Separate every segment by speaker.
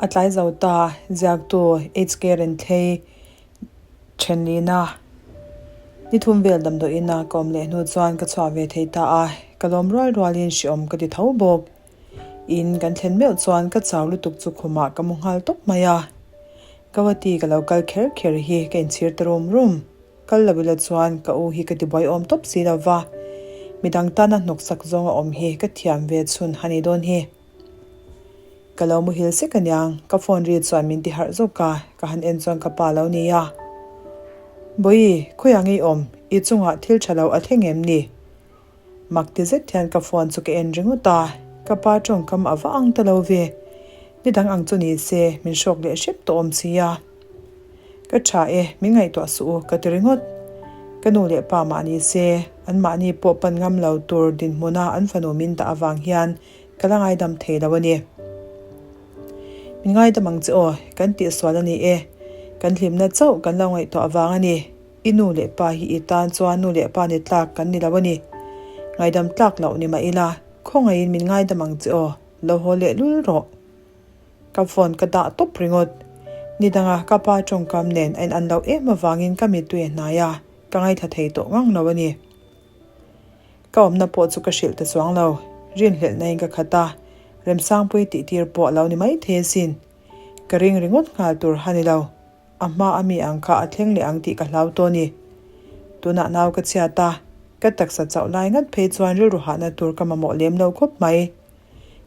Speaker 1: A tlai zo ta, ziaktu HK Renthlei thenlina ni thum vel damdawiina ka awm leh hnu chuan ka chhuah ve thei ta a, ka lawm rual rualin hreawm ka ti tho bawk. In kan thlen meuh chuan ka chau lutuk chu khumah ka mu nghal tawp mai a. Gauhati ka lo kal kher kher hi ka inchhir ta rum rum. Kal lo ila chuan ka u hi ka tibuai awm tawp si lo va, midang tana hnawksak zawnga awm hi ka thiam ve chhun a ni dawn hi. Ka lo muhil sek aniang, ka phone ri chuan min ti harh zawk a, ka han en chuan ka pa lo ni a. Bawihi, khawiah nge i awm? I chungah thil tha lo a thleng em ni? Mak ti zet hian ka phone chu ka en ringawt a, ka pa tawngkam a va ang ta lo ve. Ni dang ang chu ni se, min hrawk leh hrep tawh awm si a. Ka tha e, min ngaihtuah suh u, ka ti ringawt. Ka nu leh pa mah ni se, anmahni pawh pan ngam lo tur dinhmuna an fanu min dah avang hian ka la ngaidam thei lo a ni. Min ngaidam ang che aw, kan tihsual a ni e. Kan hlimna chauh kan lo ngaihtuah avang a ni. I nu leh pa hi i tan chuan nu leh pa ni tlak kan ni lo a ni. Ngaidam tlak loh ni mah ila, khawngaihin min ngaidam ang che aw, lo haw leh lul rawh. Ka phone ka dah tawp ringawt. Ni danga ka pa tawngkam nen a in an loh em avangin ka mittui a hnai a, ka ngaithla thei tawh ngang lo a ni. Ka awmna pawh chu ka hrilh ta chuang lo. Rinhlelhna in ka khat a, Remsangpui tih tir pawh a lo ni maithei asin. Ka ring ringawt nghal tur a ni lo. A hma a mi ang kha a thleng leh ang tih ka hlau tawh a ni. Tunah nau ka chhiat a, ka taksa chauh lai ngat phei chuan rilru hahna tur ka mamawh lem lo khawp mai.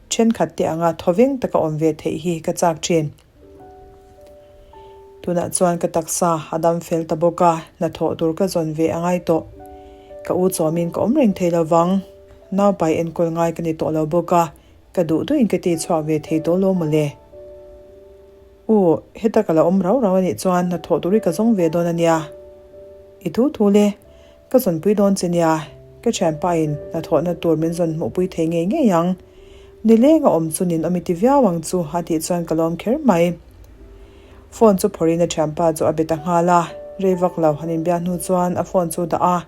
Speaker 1: Thenkhat te anga thawveng taka awm ve theih hi ka chak thin. Tunah chuan ka taksa a dam fel ta bawk a, hnathawh tur ka zawn ve a ngai tawh. Ka u chawmin ka awm reng thei lo vang. Naupai enkawl ngai ka ni tawh lo bawk a, ka duh duhin ka ti chhuak ve thei tawh lo mawle. U, heta ka la awm rau rau a nih chuan hnathawh tur hi ka zawng ve dawn a nia. I thu thu le, ka zawnpui dawn che nia, ka thianpa in hnathawhna tur min zawn hmuhpui thei ngei ngei ang. Nileng a awm chu nin awm i ti viau ang chu a tih chuan ka lawm kher mai. Phone chu phawrhin a thianpa chu a be ta nghal a, rei vak lo han inbiak hnu chuan a phone chu dah a.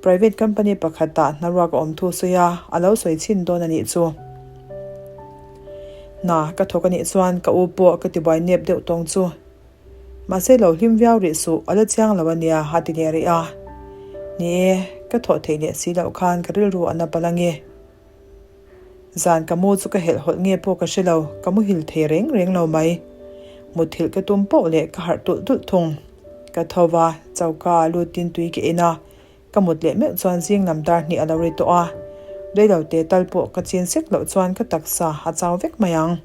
Speaker 1: Private company pakhatah hnaruak a awm thu sawi a, a lo sawi chhin dawn a nih chu. Hna ka thawk a nih chuan ka u pawh ka tibuai nep deuh tawng chu. Mahse lo hlim viau rih suh, a la chiang lo a nia a ti leh rih a. Ni e, ka thawh theih leh si loh khan ka rilru a na palh ange. Zan ka mu chu ka helh hawlh nge pawh ka hre lo, ka muhil thei reng reng lo mai. Mutthilh ka tum poh leh ka harh tulh tulh thung. Ka tho va, choka ah lutin tui ka en a, ka mut leh meuh chuan zing lam dar hnih a lo ri tawh a. Reilo te tal pawh ka chin sek loh chuan ka taksa a chau vek mai ang.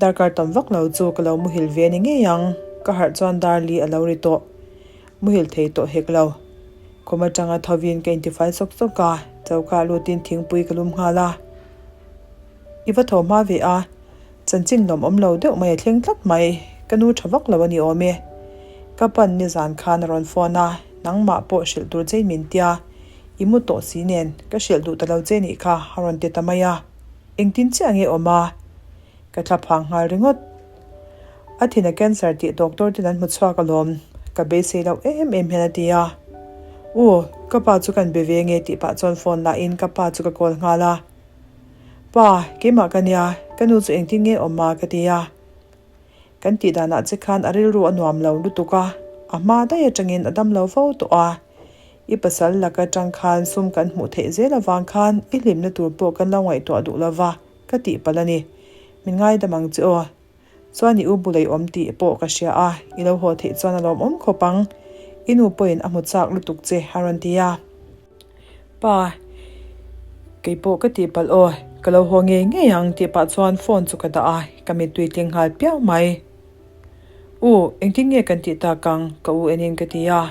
Speaker 1: Darkar tam vak lo chu ka lo muhil ve ni ngei ang, ka harh chuan dar li a lo ri tawh. Muhil thei tawh hek lo. Khum atanga thovin ka intifai sawk sawk a, choka lutin thingpui ka lum nghal a. I va tho hma ve a, chanchin lawm awm lo deuh mai a thleng tlat mai, ka nu tha vak lo a ni awm e. Ka pan nizan khan a rawn phone a, nangmah pawh hrilh tur chein min tia, i mu tawh si nen, ka hrilh duh ta lo che nih kha a rawn ti ta mai a. Engtin chiah nge awm a? Ka thla phang nghal ringawt. A thin a cancer tih doctor ten an hmu chhuak alawm, ka beisei loh em em hian a ti a. U, ka pa chu kan be ve nge tih pah chuan phone lah in ka pa chu ka call nghal a. Pa, keimah ka nia, ka nu chu engtin nge awm a? ka ti a. Kan tih danah che khan a rilru a nuam lo lutuk a, a hma daih atangin a dam lo fo tawh a. I pasal lak atang khan sum kan hmuh theih zel avang khan i hlimna tur pawh kan lo ngaihtuah duh lova ka tih palh a ni. Min ngaidam ang che aw. Chuan i u bulei awm tih pawh ka hria a, i lo haw theih chuan a lawmawm khawp ang. I nu pawhin a hmu chak lutuk che a rawn ti a. Pa, kei pawh ka tih palh aw, ka lo haw ngei ngei ang tih pah chuan phone chu ka dah a, ka mittui tling nghal piau mai. U, engtin nge kan tih tak ang? ka u enin ka ti a.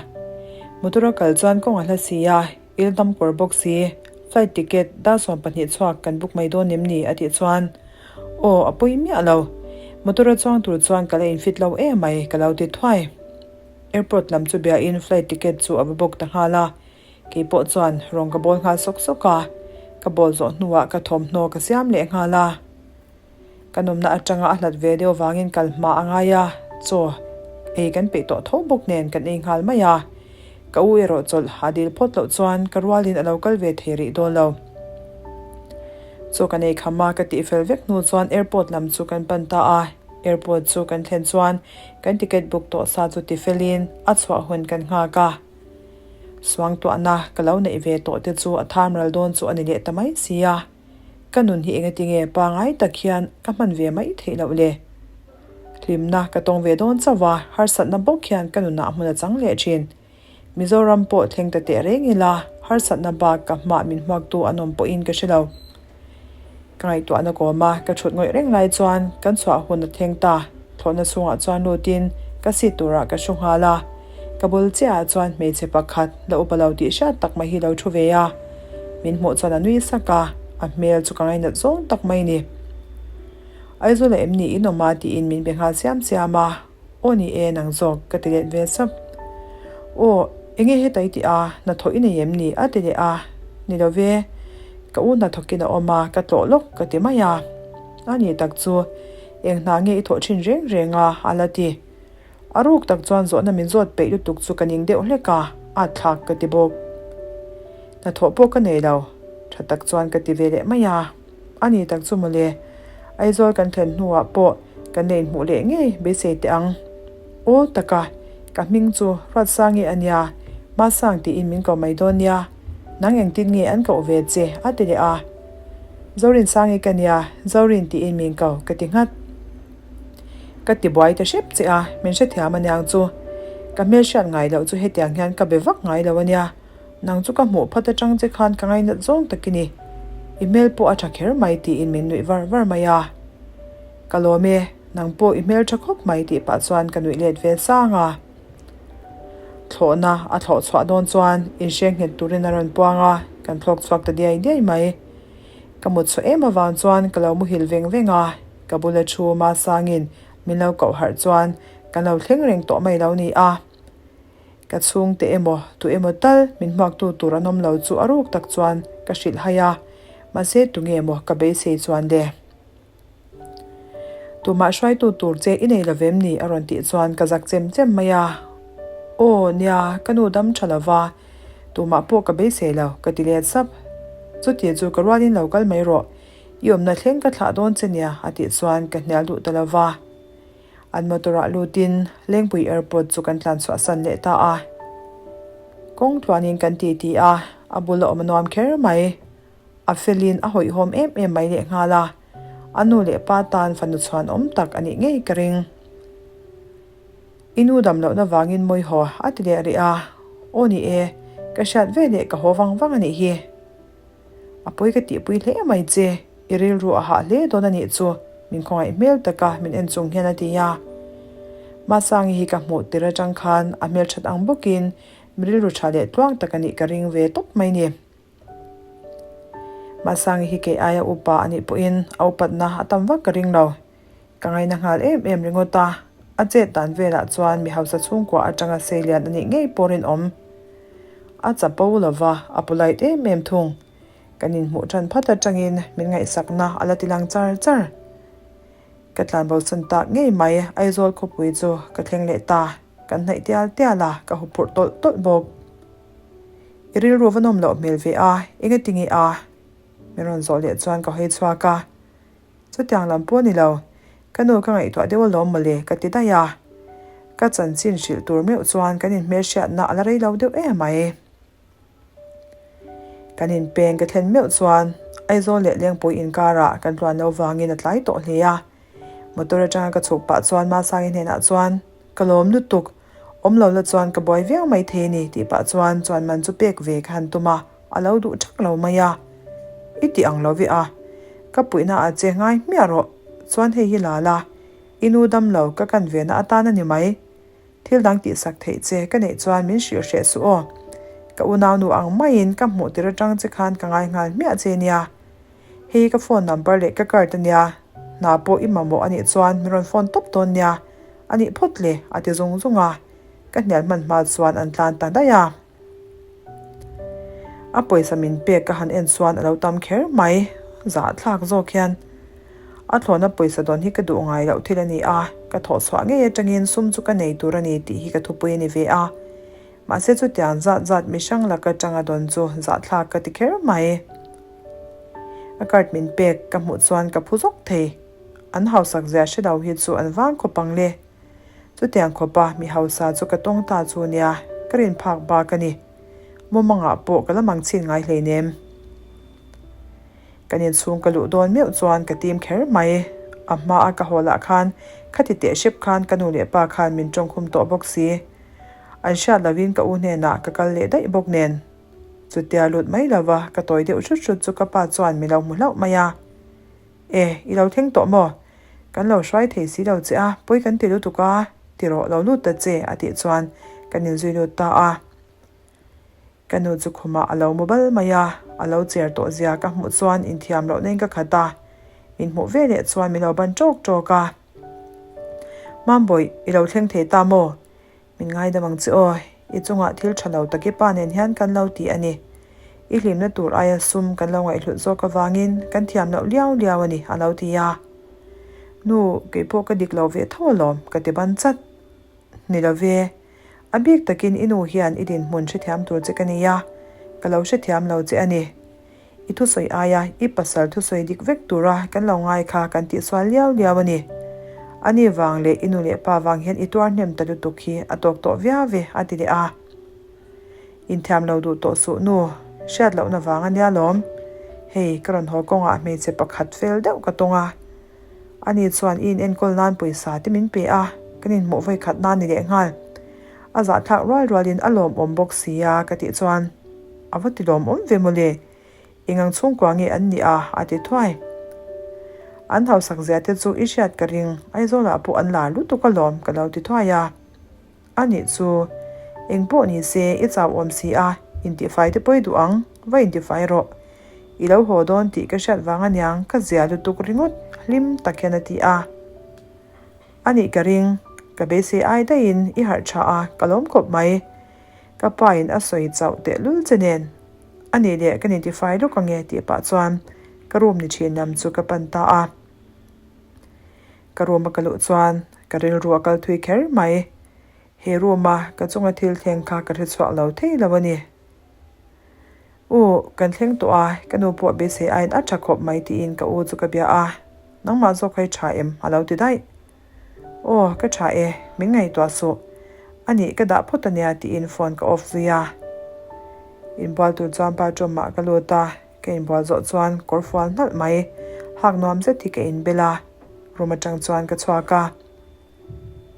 Speaker 1: Motor a kal chuan kawng a hla si a, il dam kawr bawk si, flight ticket dar 12 chhuak kan book mai dawn em ni? a tih chuan, Aw, a pawi miah lo. Motor a chuang tur chuan ka la infit lo em mai, ka lo ti thuai. Airport lam chu biain flight ticket chu a va book ta nghal a, kei pawh chuan rawng ka bawl nghal sawk sawk a, ka bawl zawh hnuah ka thawmhnaw ka siam leh nghal a. Ka nawmna atanga a hlat ve deuh vangin kal hma a ngai a, chaw ei kan peih tawh tho bawk nen kan ei nghal mai a. Ka u erawh chawlh a dil phawt loh chuan ka rualin a lo kal ve thei rih dawn lo. Chaw kan ei kham a, ka tih fel vek hnu chuan airport lam chu kan pan ta a. Airport chu kan thlen chuan kan ticket book tawh sa chu ti felin a chhuah hun kan nghak a. Suangtuahna ka lo neih ve tawh te chu a tham ral dawn chu a ni leh ta mai si a. Ka nun hi engatinge pangai tak hian ka hman ve mai theih loh le? Hlimna ka tawng ve dawn chauh a, harsatna bawk hian ka nunah hmun a chang leh thin. Mizoram pawh thleng ta teh reng ila, harsatna bak ka hmah min hmuaktu an awm pawhin ka hre lo. Ka ngaihtuahna kawm a, ka thut ngawih reng lai chuan kan chhuah hun a thleng ta. Thlawhna chhungah chuan lutin ka seat turah ka hru nghal a. Ka bul chiahah chuan hmeichhe pakhat la upa lo tih hriat tak mai hi lo thu ve a. Min hmuh chuan a nui sak a, a hmel chu ka ngainat zawng tak mai ni. Aizawl-a em ni in awm a tiin min be nghal siam siam a. Aw ni e nang zawk ka ti let ve sap. Aw enge heta i tih a, hnathawh i nei em ni a ti leh a, ni lo ve, ka u hnathawkin a awm a, ka tlawh lawk ka ti mai a. A ni tak chu eng hna nge i thawh thin reng reng a a la ti. A ruk tak chuan zawhna min zawt peih lutuk chu ka ning deuh hlek a, at thlak ka ti bawk. Hnathawh pawh ka nei lo, tha tak chuan ka ti ve leh mai a. A ni tak chu mawle, Aizawl kan thlen hnuah pawh kan la inhmuh leh ngei beisei teh ang. Aw taka, ka hming chu Ruatsangi a nia, Masang tiin min ko mai dawn nia, nang engtin nge an koh ve che a ti leh a. Zorinsangi ka nia, Zorin tiin min ko ka ti nghat. Ka ti buai ta hrep che a, min hrethiam aniang chu. Ka hmelhriat ngai loh chu hetiang hian ka be vak ngai lo ania. Nang chu ka hmuh phawt atang che khan ka ngainat zawng tak i ni. I hmel pawh a tha kher mai tiin min nuih var var mai a. Ka lawm e, nang pawh i hmel tha khawp mai tih pah chuan ka nuih let ve sang a. Thlawhna a thlawh chhuah dawn chuan inhre nghet turin a rawn puang a, kan thlawk chhuak ta diai diai mai. Ka mut chhuah em avang chuan ka lo muhil veng veng a, ka bula thu Masangin min lo koh harh chuan kan lo thleng reng tawh mai lo ni a. Ka chhungte emaw, tu emaw tal min hmuaktu tur an awm lo chu a ruk tak chuan ka hrilh hai a, mahse tunge maw ka beisei chuan le? Tumah hruaitu tur che i nei lo vem ni? a rawn tih chuan ka zak chem chem mai a. Aw, nia, ka nu dam tha lo va, tumah pawh ka beisei lo, ka ti let sap. Chuti chu ka rualin lo kal mai rawh, i awmna thleng ka thlah dawn che nia, a tih chuan ka hnial duh ta lo va. An motor-ah lutin Lengpui Airport chu kan tlan chhuahsan leh ta a. Kawng tluanin kan titi a, a bul a awm a nuam kher mai. A felin a hawihhawm em em mai lehnghal a, a nu leh pa tan fanu chhuan awm tak a nih ngei ka ring. I nu dam lohna vangin mawi haw a ti leh rih a, Aw ni e, ka hriat ve leh ka haw vang vang a nih hi. A pawi ka tihpui hle mai che, i rilru a hah hle dawn a nih chu, min khawngaih hmel taka min en chung hian a ti a. Masangi hi ka hmuh tir atang khan a hmelthat ang bawkin mi rilru tha leh tluang tak a nih ka ring ve tawp mai ni. Masangi hi kei aia upa a nih pawhin a upatna a tam vak ka ring lo. Ka ngaina nghal em em ringawt a, a chet dan velah chuan mi hausa chhungkua atanga seilian a nih ngei pawh rinawm. A chapo lo va, a polite em em thung. Kan inhmuh tan phat atangin min ngaihsakna a la ti lang char char. Ka tlanbosan tak ngei mai Aizawl khawpui chu ka thleng leh ta, kan hnaih tial tial a, ka huphurh tawlh tawlh bawk. I rilru va nawm loh hmel ve a, engati nge a? Min rawn zawh leh chuan ka hawi chhuak a. Chutiang lam pawh a ni lo, ka nu ka ngaihtuah deuh alawm mawle ka ti daih a. Ka chanchin hrilh tur meuh chuan kan inhmelhriatna a la rei lo deuh em mai. Kan inpeng ka thlen meuh chuan Aizawl leh Lengpui inkarah kan tluan lo vangin a tlai tawh hle a. Motor atanga ka chhuk pah chuan Masangi hnenah chuan, Ka lawm lutuk, awm lo la chuan ka buai viau mai thei a ni tih pah chuan chuan man chu pek ve ka han tum a, a lo duh thak lo mai a. I ti ang lo ve a, ka puihna ah che ngai hmiah rawh, chuan hei hi la la, i nu dam lo ka kan ve na atan a ni mai. Thil dang tihsak theih che ka neih chuan min hrilh hreh suh aw. Ka unaunu ang maiin ka hmuh tir atang che khan ka ngai nghal hmiah che nia. Hei ka phone number leh ka card a nia, hna pawh i mamawh a nih chuan min rawn phone tawp dawn nia, a nih phawt le a ti zung zung a, ka hnial hman hma chuan an tlan ta daih a. A pawisa min pek ka han en chuan a lo tam kher mai, zahthlak zawk hian. A thlawhna pawisa dawn hi ka duh ngai loh thil a ni a, ka thawh chhuah ngei atangin sum chu ka nei tur a ni tih hi ka thupui a ni ve a. Mahse chutiang zat zat mi hrang lak atanga dawn chu zahthlak ka ti kher mai. A card min pek ka hmuh chuan ka phu zawk thei. An hausak zia hre lo hi chu an vang khawp ang le. Chutiang khawpa mi hausa chu ka tawng ta chu nia, ka rin phak bak a ni. Mumangah pawh ka la mang chhin ngai hleinem. Kan inchhung ka luh dawn meuh chuan ka tim kher mai. A hma a ka haw lah khan khati teh hrep khan ka nu leh pa khan min tawngkhum tawh bawk si. An hriat lovin ka u hnenah ka kal leh daih bawk nen. Chutia lut mai lova ka tawi deuh hrut hrut chu ka pa chuan mi lo hmu hlauh mai a. E, i lo thleng tawh maw? Kan lo hruai thei si lo che a, pawi kan ti lutuk a, ti rawh lo lut ta che a tih chuan kan inzui lut ta a. Ka nu chu khumah a lo mu bal mai a, a lo cher tawh zia ka hmuh chuan inthiam loh nen ka khat a, min hmuh ve leh chuan min lo ban ṭawk ṭawk a. Mambawi, i lo thleng thei ta maw? Min ngaidam ang che aw, i chungah thil ṭha lo tak i pa nen hian kan lo ti a ni. I hlimna tur aia sum kan lo ngaihhlut zawk avangin kan thiam loh liau liau a ni, a lo ti a. Nu, keipawh ka dik lo ve tho alawm, ka ti ban chat. Ni lo ve, a bik takin i nu hian i dinhmun hrethiam tur che ka ni a, ka lo hrethiam lo che a ni. I thusawi aia i pasal thusawi dik vek tura kan lo ngai kha kan tihsual liau liau a ni. Ani vang leh i nu leh pa vang hian i tuar hnem ta lutuk hi a tawk tawh viau ve, a ti leh a. Inthiam lo duh tawh suh nu, hriat lohna vang a nia lawm. Hei, ka rawn haw kawngah hmeichhe pakhat fel deuh ka tawng a. Ani chuan i inenkawl nan pawisa te min pe a, kan inhmuh vawi khat nan ni lehnghal. A zahthlak rual rualin a lawmawm bawk si a ka tih chuan, A va ti lawmawm ve mawle, engang chhungkua nge an nih a? a ti thuai. An hausak zia te chu i hriat ka ring, Aizawlah pawh an lar lutuk alawm ka lo ti thuai a. A nih chu, eng pawh ni se i chau awm si a, intifai te pawh i duh ang, va intifai rawh. I lo haw dawn tih ka hriat vang aniang ka zia lutuk ringawt hlim tak hian a ti a. A nih ka ring, ka beisei ai daihin i harh tha a, ka lawm khawp mai. Ka pa in a sawi chauh tehlul che nen. A nih leh kan intifai lawk ange tih pah chuan ka room ni thin lam chu ka pan ta a. Ka room a ka luh chuan ka rilru a kal thui kher mai. He room a ka chunga thil thleng kha ka hre chhuak lo thei lo a ni. U, kan thleng tawh a, ka nu pawh beisei aiin a tha khawp mai tiin ka u chu ka bia a, nangmah zawk kha i tha em? a lo ti daih. Aw, ka tha e, min ngaihtuah suh. A nih, ka dah phawt a nia tiin phone ka off zui a. Inbual tur chuan bathroom ah ka lut a, ka inbual zawh chuan kawr fual hnalh mai, hak nuam zet hi ka inbel a, room atang chuan ka chhuak a.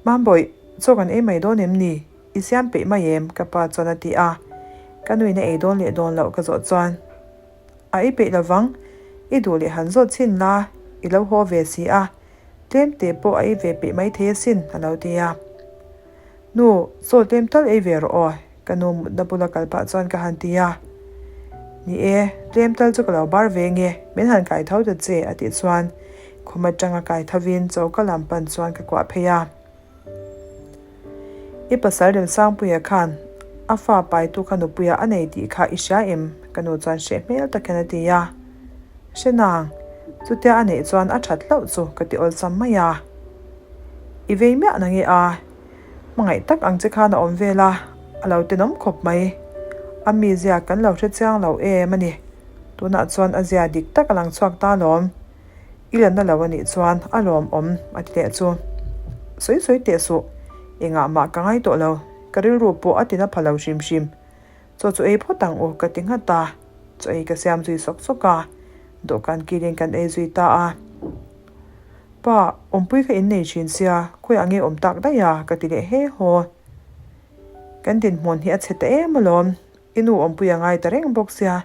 Speaker 1: Mambawi, chaw kan ei mai dawn em ni? I siam peih mai em? ka pa chuan a ti a. Ka nuin a ei dawn leh dawn loh ka zawh chuan, A ei peih lovang, i duh leh han zawt chhin la, i lo haw ve si a, tlem te pawh a ei ve peih mai thei asin, a lo ti a. Nu, chaw tlem tal ei ve rawh aw, ka nu mutna bula kal pah chuan ka han ti a. Ni e, tlem tal chu ka lo bar ve nge, min han kai tho ta che, a tih chuan khum atanga kai thovin choka lam pan chuan ka kuah phei a. I pasal Remsangpuia khan a fa paitu kha nupuia a nei tih kha i hria em? ka nu chuan hreh hmel tak hian a ti a. Hre nang, chutia a neih chuan a that hlauh chu ka ti awlsam mai a. I vei miah na nge a, hmangaih tak ang che khan a awm vel a, a lo tenawm khawp mai. A mizia kan lo hre chiang lo em a ni. Tunah chuan a zia dik tak a lang chhuak ta alawm. I lanna lo a nih chuan a lawmawm a ti leh chu. Sawi sawi teh suh, engah mah ka ngai tawh lo, ka rilru pawh a tina pha lo hrim hrim. Chaw chu ei phawt ang u ka ti nghat a, chaw ei ka siam zui sawk sawk a, dawhkan kilin kan ei zui ta a. Pa, awmpui kha in nei thin sia, khawiah nge awm tak daih a? ka ti leh he haw. Kan dinhmun hi a chhe ta em alawm, i nu awmpui a ngai ta reng bawk sia,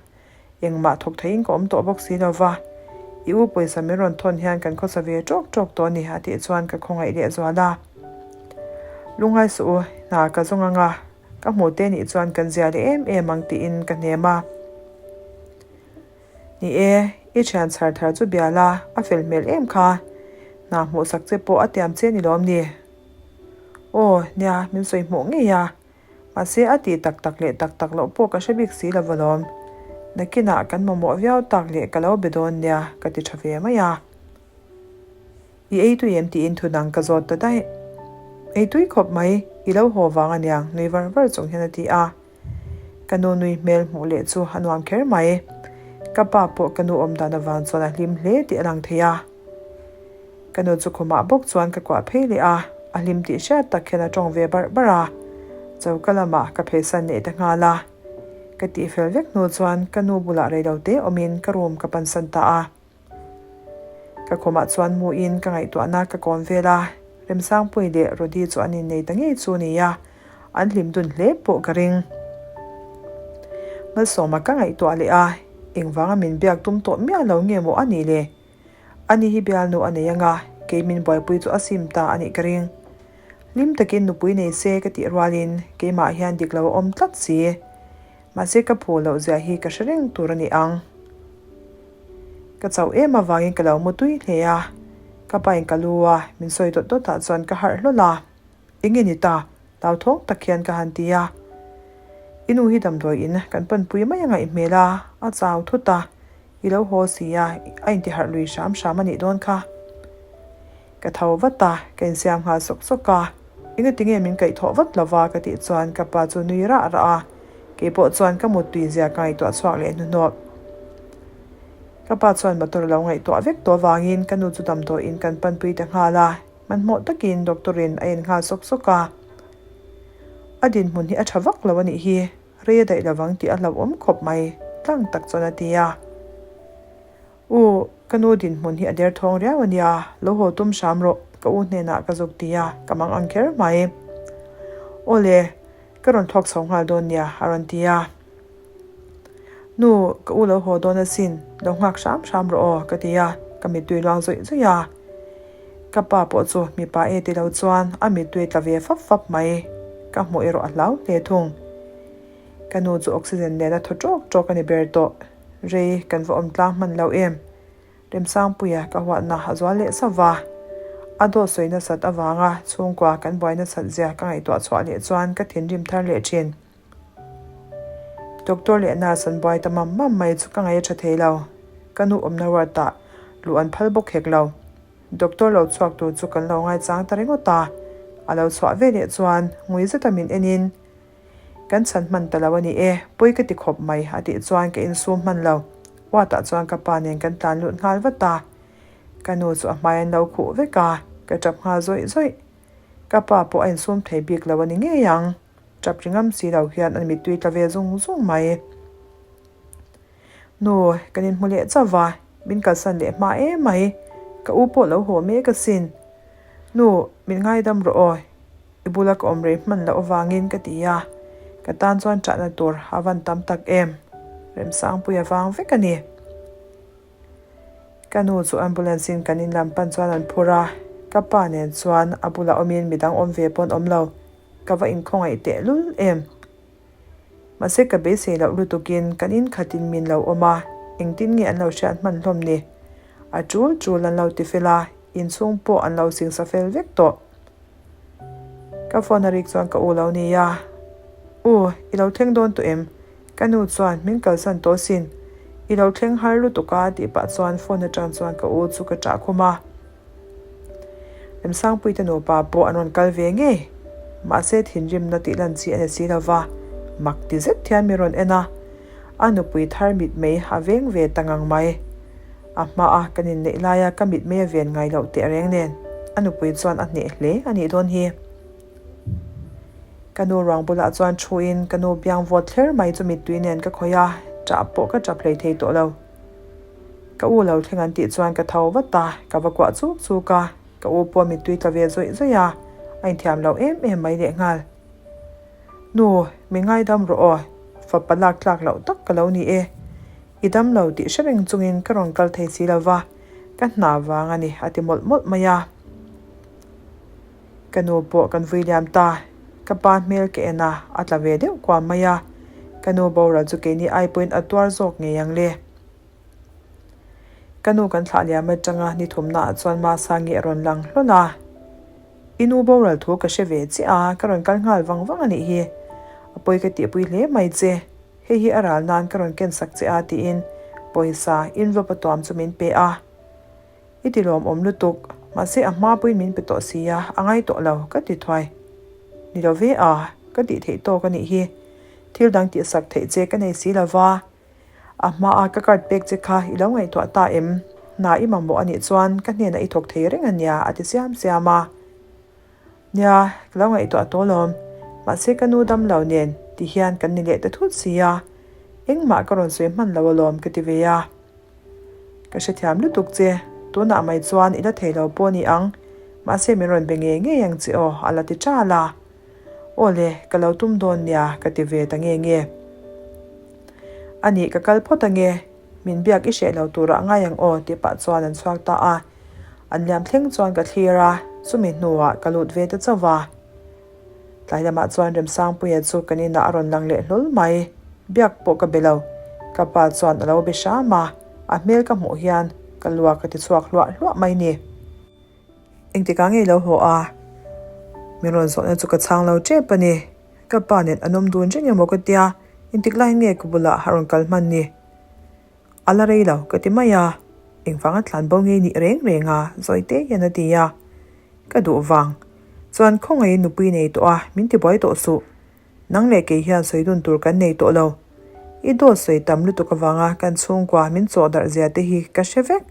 Speaker 1: engmah thawk theihin ka awm tawh bawk si lo va, i u pawisa min rawn thawn hian kan khawsa ve ṭawk ṭawk tawh a ni a tih chuan ka khawngaih leh zual a. Lungngai suh u, hna ka zawng ang a, ka hmuh te nih chuan kan zia leh em em ang tiin ka hnem a. Ni e, i thian chhar thar chu bia la, a fel hmel em kha. Hna hmuhsak che pawh a tiam che ni lawm ni? Aw, nia, min sawi hmuh ngei a. Mahse, a tih tak tak leh tak tak loh pawh ka hre bik si lo alawm. Nakinah kan mamawh viau tak leh ka lo be dawn nia, ka ti tha ve mai a. I ei tui em tiin thu dang ka zawt ta daih. Ei tui khawp mai, i lo haw vang aniang, nui var var chung hian a ti a. Ka nu nui hmel hmuh leh chu a nuam kher mai. Ka pa pawh ka nu awm dan avang chuan a hlim hle tih a lang thei a. Ka nu chu khumah bawk chuan ka kuah phei leh a, a hlim tih hriat tak hian a tawng ve barh barh a. Choka lamah ka pheisan leh ta nghal a. Ka tihfel vek hnu chuan ka nu bulah reilote awmin ka room ka pansan ta a. Ka khumah chuan muin ka ngaihtuahna ka kawm vel a, Remsangpui leh Rody chu an innei ta ngei chu nia, an hlim dun hle pawh ka ring. Malsawma ka ngaihtuah leh a, engvanga min biak tum tawh miah lo nge maw a nih le? Ani hi bialnu a nei anga, kei min buaipui chu a sim ta a nih ka ring. Hlim takin nupui nei se ka tih rualin keimah hian dik lo a awm tlat si. Mahse ka phu loh zia hi ka hre reng tur a ni ang. Ka chauh em avangin ka lo mu tui hle a, ka pain ka lu a, min sawi dawt dawt ah chuan ka harh hlawl a. Enge ni ta? Hlauthawng tak hian ka han ti a. I nu hi damdawi in kan panpui mai a ngaih hmel a, a chau thut a, I lo haw si a, a intiharh lui hram hram a nih dawn kha. Ka tho vat a, ka insiam nghal sawk sawk a. Engati nge min kaihthawh vat lo va ka tih chuan ka pa chu nui rah rah a, kei pawh chuan ka muttui zia ka ngaihtuah chhuak leh hnuhnawh. Ka pa chuan motor a lo ngaihtuah vek tawh avangin ka nu chu damdawiin kan panpui ta nghal a, hmanhmawh takin doctor in a en nghal sawk sawk a. A dinhmun hi a tha vak lo a nih hi. Rei a daih lovang tih a hlauhawm khawp mai, tlang tak chuan a ti a. U, ka nu dinhmun hi a derthawng riau a nia, lo haw tum hram rawh, ka u hnenah ka zuk ti a, ka mang ang kher mai. Aw le, ka rawn thawk chho nghal dawn nia, a rawn ti a. Nu, ka u lo haw dawn asin, lo nghak hram hram rawh aw, ka ti a, ka mittui luang zawih zawih a. Ka pa pawh chu mipa e ti lo chuan a mittui tla ve fap fap mai. Ka hmuh erawh a hlau hle thung. Ka nu chu oxygen nen a thaw ṭawk ṭawk a ni ber tawh. Rei kan va awm tlang hman lo em? Remsangpuia ka huatna a zual leh sauh va. A dawt sawi nasat avanga chhungkua kan buai nasat zia ka ngaihtuah chhuah leh chuan ka thinrim thar leh ṭhin. Doctor leh nurse an buai ta mam mam mai chu ka ngaih a tha thei lo. Ka nu awmna ruatah luh an phal bawk hek lo. Doctor lo chhuak tur chu kan lo ngaichang ta ringawt a. A lo chhuah ve leh chuan ngui zeta min enin, Kan chhan hman ta lo a ni e, pawi ka ti khawp mai a tih chuan ka insum hman lo. Uatah chuan ka pa nen kan tlan lut nghal vat a. Ka nu chu a hmai an lo khuh vek a, ka tap nghal zawih zawih. Ka pa pawh a insum thei bik lo a ni ngei ang. Tap ri ngam si lo hian an mittui tla ve zung zung mai. Nu, kan inhmu leh chauh va, min kalsan leh hma em mai. Ka u pawh lo haw mek asin. Nu, min ngaidam rawh aw, i bula ka awm rei hman loh avangin ka ti a. Ka tan chuan ṭahna tur a van tam tak em. Remsangpui a vang vek a ni. Ka nu chu ambulance in kan in lam pan chuan an phur a, ka pa nen chuan a bulah awmin midang awm ve pawn awm lo. Ka va inkhawngaih teh lul em? Mahse ka beisei loh lutukin kan in khatin min lo awm a, engtin nge an lo hriat hman hlawm ni? A tul tul an lo ti fel a, inchhung pawh an lo singsa fel vek tawh. Ka phone a rik chuan ka u lo nia. U, i lo thleng dawn tawh em? Ka nu chuan min kalsan tawh sin. I lo thleng har lutuk a tih pah chuan phone atang chuan ka u chu ka ṭah khum a. Remsangpuite nupa pawh an rawn kal ve ngei. Mahse thinrimna tih lan chi a ni si lo va, mak ti zet hian min rawn en a. A nupui thar mitmei a veng ve ta ngang mai. A hmaa kan inneih laia ka mitmei a ven ngai loh teh reng nen a nupui chuan a hneh hle a nih dawn hi. Ka nu ruang bulah chuan thuin ka nu biang vawt thler mai chu mittui nen ka khawih a, ṭah pawh ka ṭap hlei thei tawh lo. Ka u lo thleng an tih chuan ka tho vat a, ka va kuah chuk chuk a, ka u pawh mittui tla ve zawih zawih a, a inthiam lo em em mai lehnghal. Nu, min ngaidam rawh aw, fapa lak tlak loh tak ka lo ni e. I dam lo tih hre reng chungin ka rawn kal thei si lo va, ka hna vang a ni a ti mawlh mawlh mai a. Ka nu pawh kan vui liam ta, ka pa hmel ka en a, a tla ve deuh kuam mai a. Ka nu boral chu keini ai pawhin a tuar zawk ngei ang le. Ka nu kan thlah liam atanga ni thumnaah chuan Masangi a rawn lang hlawl a. I nu boral thu ka hre ve chiah a, ka rawn kal nghal vang vang a nih hi. A pawi ka tihpui hle mai che. Hei hi a ral nan ka rawn ken sak che a tiin pawisa envelope a tuam chu min pe a. I ti lawmawm lutuk, mahse a hma pawhin min pe tawh si a, a ngai tawh lo, ka ti thuai. Ni lo ve a, ka tih theih tawk a nih hi. Thil dang tihsak theih che ka nei si lo va. A hmaa ka card pek che kha i lo ngaihtuah ta em? Hna i mamawh a nih chuan ka hnenah i thawk thei reng a nia a ti siam siam a. Nia, ka lo ngaihtuah tawh lawm. Mahse ka nu dam lo nen ti hian kan ni leh ta thut si a. Engmah ka rawn sawi hman lo alawm ka ti ve a. Ka hrethiam lutuk che, tunah mai chuan i la thei lo pawh a ni ang. Mahse min rawn be ngei ngei ang che aw a la ti ṭal a. Aw le, ka lo tum dawn nia ka ti ve ta nge nge. A nih ka kal phawt ange, min biak i hreh lo turah ngai ang aw tih pah chuan an chhuak ta a. An liam thleng chuan ka thlir a, chumi hnuah ka lut ve ta chauh va. Tlai lamah chuan Remsangpuia chu kan inah a rawn lang leh hlawl mai. Biak pawh ka be lo. Ka pa chuan a lo be hram a, a hmel ka hmuh hian ka luak a ti chhuak hluah hluah mai ni. Engtikah ngei lo haw a? Min rawn zawhna chu ka chhang lo tep a ni. Ka pa nen an awm dun reng emaw ka tia, engtik laiin nge ka bulah a rawn kal hman ni? A la rei lo ka ti mai a, engvanga tlan bo ngei nih reng reng a zawi te hian a ti a. Ka duh vang. Chuan khawngaihin nupui nei tawh a, min ti buai tawh suh. Nang leh kei hian sawi dun tur kan nei tawh lo. I dawt sawi tam lutuk avanga kan chhungkua min chawh darh zia te hi ka hre vek.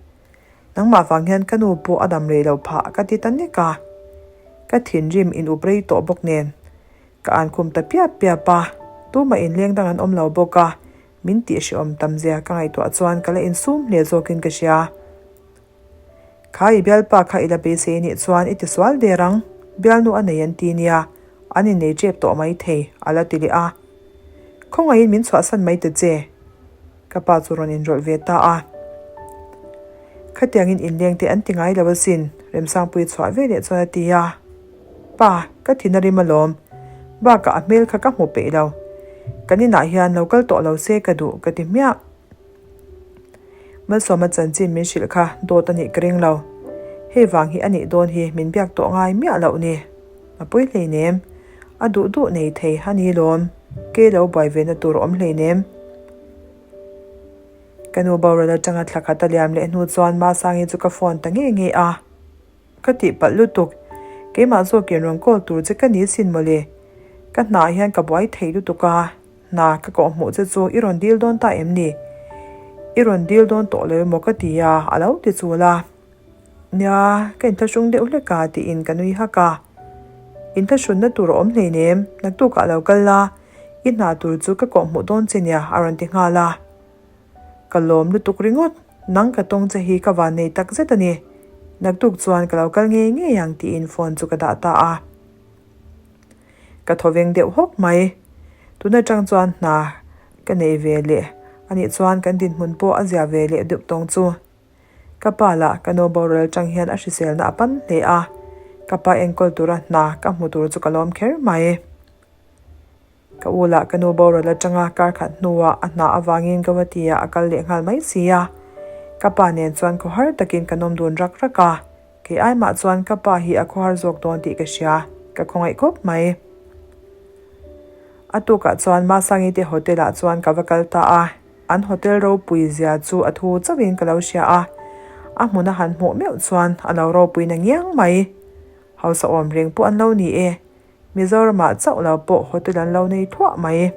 Speaker 1: Nangmah vang hian ka nu pawh a dam rei lo phah ka ti ta nek a. Ka thinrim in up rei tawh bawk nen. Ka an khum ta piap piap a, tumah inleng dang an awm lo bawk a, min tih hrehawm tam zia ka ngaihtuah chuan ka la insum hle zawkin ka hria. Kha i bialpa kha i la beisei anih chuan i tisual der ang, bialnu a nei an ti nia, an innei tep tawh maithei a la ti leh a. Khawngaihin min chhuahsan mai ta che. Ka pa chu rawn inrawlh ve ta a. Khatiangin inleng te an ti ngai lo asin, Remsangpui chhuah ve leh chuan a ti a. Pa, ka thin a rim alawm. Bakah a hmel kha ka hmu peih lo. Kan inah hian lo kal tawh lo se ka duh ka ti hmiah. Malsawma chanchin min hrilh kha dawt a nih ka ring lo. Hei vang hi a nih dawn hi min biak tawh ngai miah loh ni. A pui hleinem. A duh duh nei thei a ni lawm. Kei lo buai ve na tur awm hleinem. Ka nu boral atanga thla khat a liam leh hnu chuan Masangi chu ka phone ta ngei ngei a. Ka tihpalh lutuk. Keimah zawkin rawn call tur che ka ni sin mawle. Ka hna ah hian ka buai thei lutuk a. Hna ka kawh hmuh che chu i rawn dil dawn ta em ni? I rawn dil dawn tawh lo emaw ka ti a, a lo ti chul a. Nia, ka inthlahrung deuh hlek a tiin ka nui hak a. Inthlahrunna tur a awm hleinem, naktukah lo kal la, i hna tur chu ka kawhhmuh dawn che nia a rawn ti nghal a. Ka lawm lutuk ringawt, nang ka tawng che hi ka van nei tak zet a ni. Naktuk chuan ka lo kal ngei ngei ang tiin phone chu ka dah ta a. Ka thaw veng deuh hawk mai. Tun atang chuan hna ka nei ve leh anih chuan kan dinhmun pawh a zia ve leh deuh tawng chu. Ka pa lah ka nu boral atang hian a hriselna a pan hle a, ka pa enkawl tura hna ka hmu tur chu ka lawm kher mai. Ka u lah ka nu boral atanga kar khat hnuah a hna avangin Guwahati-ah a kal leh nghal mai si a, ka pa nen chuan khawhar takin kan awm dun rak rak a, kei ai mah chuan ka pa hi a khawhar zawk dawn tih ka hria, ka khawngaih khawp mai. A tukah chuan Masangi te hotel-ah chuan ka va kal ta a. An hotel ropui zia chu a thu chauhin ka lo hria a, a hmun a han hmuh meuh chuan a lo ropui na ngiang mai. Hausa awm reng pawh an lo ni e, Mizoramah chauh lo pawh hotel an lo nei thuah mai.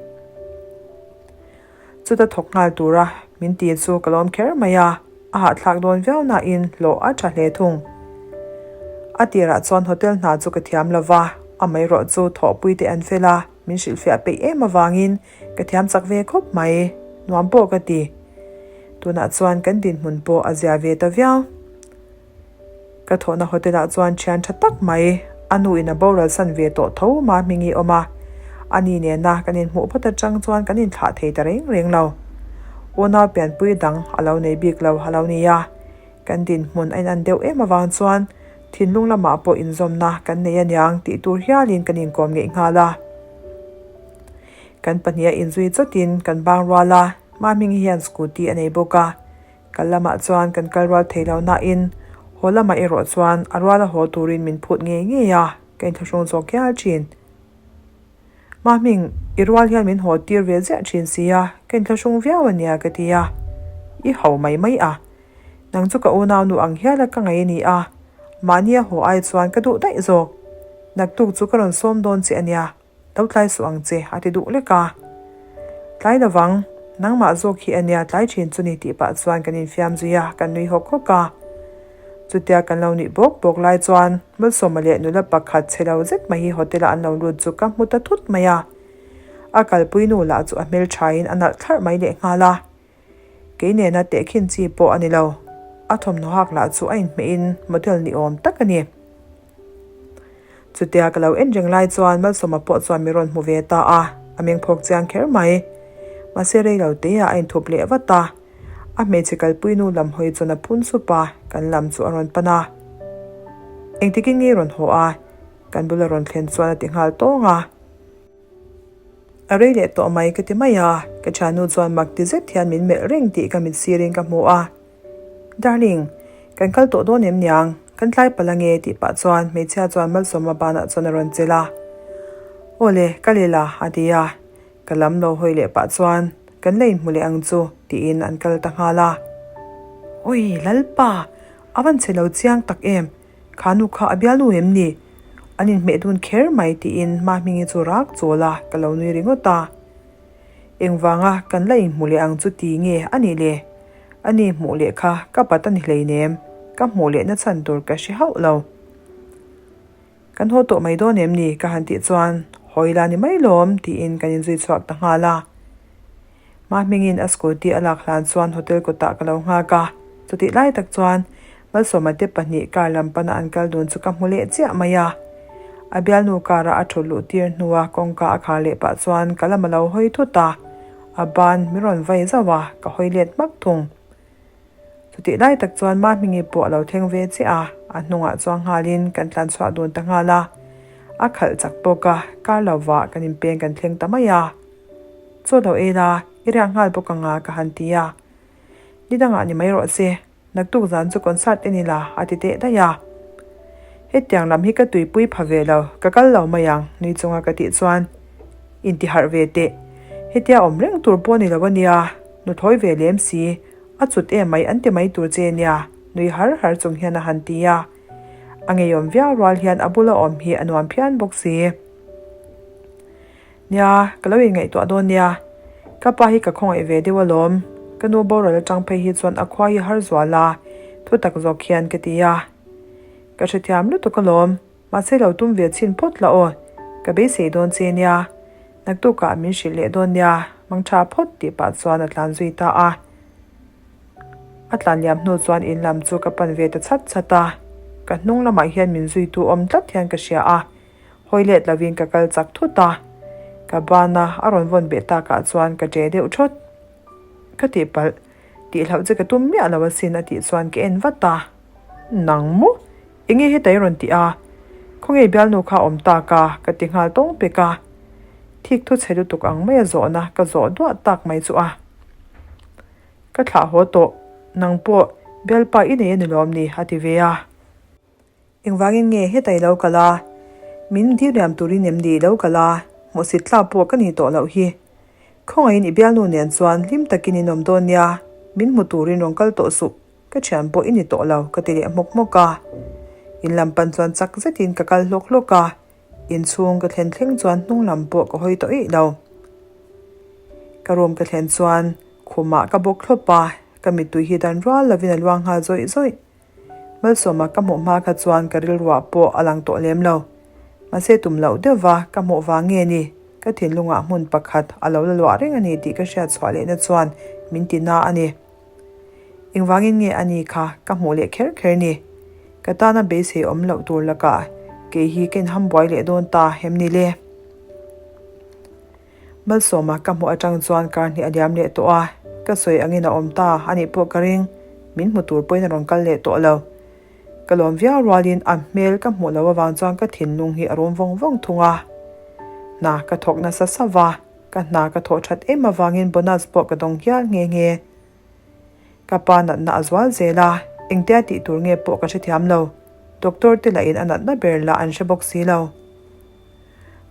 Speaker 1: Chuta thawk nghal tura min ti chu ka lawm kher mai a, a hahthlak dawn viau nain hlawh a tha hle thung. A tirah chuan hotel hna chu ka thiam lo va, amaherawh chu thawhpui te an fel a, min hrilhfiah peih em avangin Ka thiam chak ve khawp mai, nuam pawh ka ti. Tunah chuan kan dinhmun pawh a zia ve ta viau. Ka thawhna hotel ah chuan thian tha tak mai, a nu in a boral san ve tawh tho ma hming i awm a. A ni nena kan inhmuh phawt atang chuan kan inthlah thei ta reng reng lo. Unau pianpui dang a lo nei bik lo a lo ni a. Kan dinhmun a inan deuh em avang chuan thinlung lamah pawh inzawmna kan nei aniang tih tur hialin kan inkawm ngeih nghal a. Kan pahniha inzui chawtin kan bang rual a, Mahming hian scooty a nei bawk a. Kal lamah chuan kan kal rual thei lo nain haw lamah erawh chuan a ruala haw turin min phut ngei ngei a, ka inthlahrung zawk hial thin. Mahming, i rual hian min haw tir ve ziah thin si a, ka inthlahrung viau a nia ka ti a. I ho mai mai a. Nang chu ka unaunu ang hiala ka ngaih a ni a, mahnia haw ai chuan ka duh daih zawk. Naktuk chu ka rawn sawm dawn che a nia. Lo tlai suh ang che, a ti duh lek a. Tlai lovang. Nangmah zawk hi a nia tlai thin chu ni tih pah chuan kan infiam zui a, kan nui hawk hawk a. Chutia kan lo nuih bawk bawk lai chuan Malsawma leh nula pakhat chhe lo zet mai hi hotel ah an lo lut chu ka hmu ta thut mai a. A kalpui nu lah chu a hmelthain a nalh thlarh mai lehnghal a. Kei nena tehkhin chi pawh a ni lo. A thawmhnaw hak lah chu a inhmehin model ni awm tak a ni. Chutia ka lo en reng lai chuan Malsawma pawh chuan mi rawn hmu ve ta a, a meng phawk chiang kher mai. Mahse rei lo te ah a inthup leh vat a. A hmeichhe kalpui nu lam hawi chuan a phun sup a, kan lam chu a rawn pan a. Engtikin nge i rawn haw a? Kan bula rawn thlen chuan a ti nghal tawng a. A rei leh tawh mai ka ti mai a, ka thiannu chuan mak ti zet hian min melh reng tih ka mit sirin ka hmu a. Darling, kan kal tawh dawn em niang? Kan tlai palh ange tih pah chuan hmeichhia chuan Malsawma banah chuan a rawn chelh a. Aw le, ka leh la a ti a. Ka lam lo hawi leh pah chuan kan la inhmu leh ang chu tiin an kal ta nghal a. Ui Lalpa, a van chhe lo chiang tak em? Kha nu kha a bialnu em ni? An inhmeh dun kher mai tiin Mahmingi chu rak chawl a, ka lo nui ringawt a. Engvanga kan la inhmu leh ang chu ti nge a nih le? Ani hmuh leh kha ka bat a ni hleinem, ka hmuh leh na chhan tur ka hre hauh lo. Kan haw tawh mai dawn em ni? ka han tih chuan hawi la ni mai lawm tiin kan inzui chhuak ta nghal a. Mahmingin a scooty a lak hlan chuan hotel kawtah ka lo nghak a, chutih lai tak chuan Malsawma te pahnih car lam pana an kal dun chu ka hmu leh chiah mai a. A bialnu car-a a thut luh tir hnua kawngka a khar leh pah chuan ka lam a lo hawi thut a, a ban mi rawn vai zauh a, ka hawi let hmak thung. Chutih lai tak chuan Mahmingi pawh a lo thleng ve chiah a, a hnungah chuang nghalin kan tlan chhuah dun ta nghal a. A khalh chak bawk a, kar lovah kan inpeng kan thleng ta mai a. Chaw lo ei la, i riak nghal bawk ang a ka han ti a. Ni dangah ni mai rawh se, naktuk zan chu concert en ila a ti teh daih a. Hetiang lam hi ka tuipui pha ve lo, ka kal lo mai ang nui chunga ka tih chuan intiharh ve teh. Hetia awm reng tur pawh ni lo a nia, nuthawi ve lem si, a chut em mai an ti mai tur che nia, nui har har chung hian a han ti a. A ngeiawm viau rual hian a bula awm hi a nuam phian bawk si. Nia, ka lo inngaihtuah dawn nia. Ka pa hi ka khawngaih ve deuh alawm. Ka nu boral atang phei hi chuan a khua hi har zual a, thu tak zawk hian ka ti a. Ka hrethiam lutuk alawm, mahse lo tum ve chhin phawt la aw. Ka beisei dawn che nia. Naktukah min hrilh leh dawn nia, mang tha phawt tih pah chuan a tlan zui ta a. A tlan liam hnu chuan in lam chu ka pan ve ta chhat chhat a. Ka hnung lamah hian min zuitu awm tlat hian ka hria a. Hawi let lovin ka kal chak thut a, ka bana a rawn vawn beh takah chuan ka ṭe deuh ṭhawt. Ka tihpalh, tihhlauh che ka tum miah lo asin a tih chuan ka en vat a. Nang maw? Enge heta i rawn tih a? Khawnge bialnu kha a awm tak a? ka ti nghal tawng pek a. Thik thu chhe lutuk ang mai a zawhna ka zawh duah tak mai chu a. Ka thlah haw tawh, nang pawh bialpa i nei a ni lawm ni a ti ve a. Engvangin nge heta i lo kal a? Min diriam turin em ni i lo kal a? Hmuhsit tlak pawh ka ni tawh loh hi. Khawngaihin i bialnu nen chuan hlim takin in awm dawn nia, min hmu turin rawn kal tawh suh, ka thian pawh i ni tawh lo ka ti leh hmawk hmawk a. In lam pan chuan chak zetin ka kal hlawk hlawk a, inchhung ka thlen thleng chuan hnung lam pawh ka hawi tawh eih lo. Ka room ka thlen chuan khumah ka bawk thlawp a, ka mittui hi dan rual lovin a luang nghal zawih zawih. Malsawma ka hmuh hma kha chuan ka rilruah pawh a lang tawh lem lo. Mahse tum loh deuh va ka hmuh vang nge ni, ka thinlungah hmun pakhat a lo la luah reng a ni tih ka hriat chhuah lehna chuan min ti na a ni. Engvangin nge a ni kha ka hmuh leh kher kher ni? Ka tana beisei awm loh tur lakah kei hi ka inham buai leh dawn ta hem ni le? Malsawma ka hmuh atang chuan kar hnih a liam leh tawh a, ka sawi angin a awm ta a nih pawh ka ring, min hmu tur pawhin a rawn kal leh tawh lo. Ka lawm viau rualin a hmel ka hmuh loh avang chuan ka thinlung hi a rum vawng vawng thung a. Hna ka thawk nasa sauh a, ka hna ka thawh that em avangin bonus pawh ka dawng hial nghe nghe. Ka pa natna a zual zel a, engtia tih tur nge pawh ka hrethiam lo. Doctor te lahin a natna ber lah an hre bawk si lo.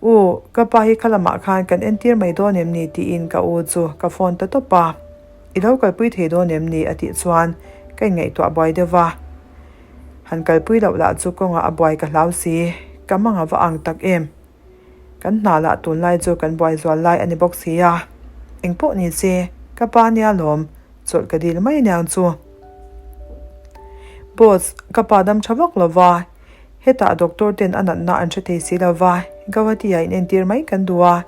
Speaker 1: U, ka pa hi kha lamah khan kan entir mai dawn em ni tiin ka u chu ka phone ta tawp a. I lo kalpui thei dawn em ni a tih chuan ka inngaihtuah buai deuh va. Han kalpui loh lah chu kawngah a buai ka hlau si, ka mang a va ang tak em. Kan hna lah tunlai chu kan buai zual lai a ni bawk si a, engpawh ni se. Ka pa nia lawm, chawlh ka dil mai aniang chu. Boss, ka pa dam tha vak lo va, hetah doctor ten a natna an hre thei si lo va, Guwahati ah inentir mai kan duh a,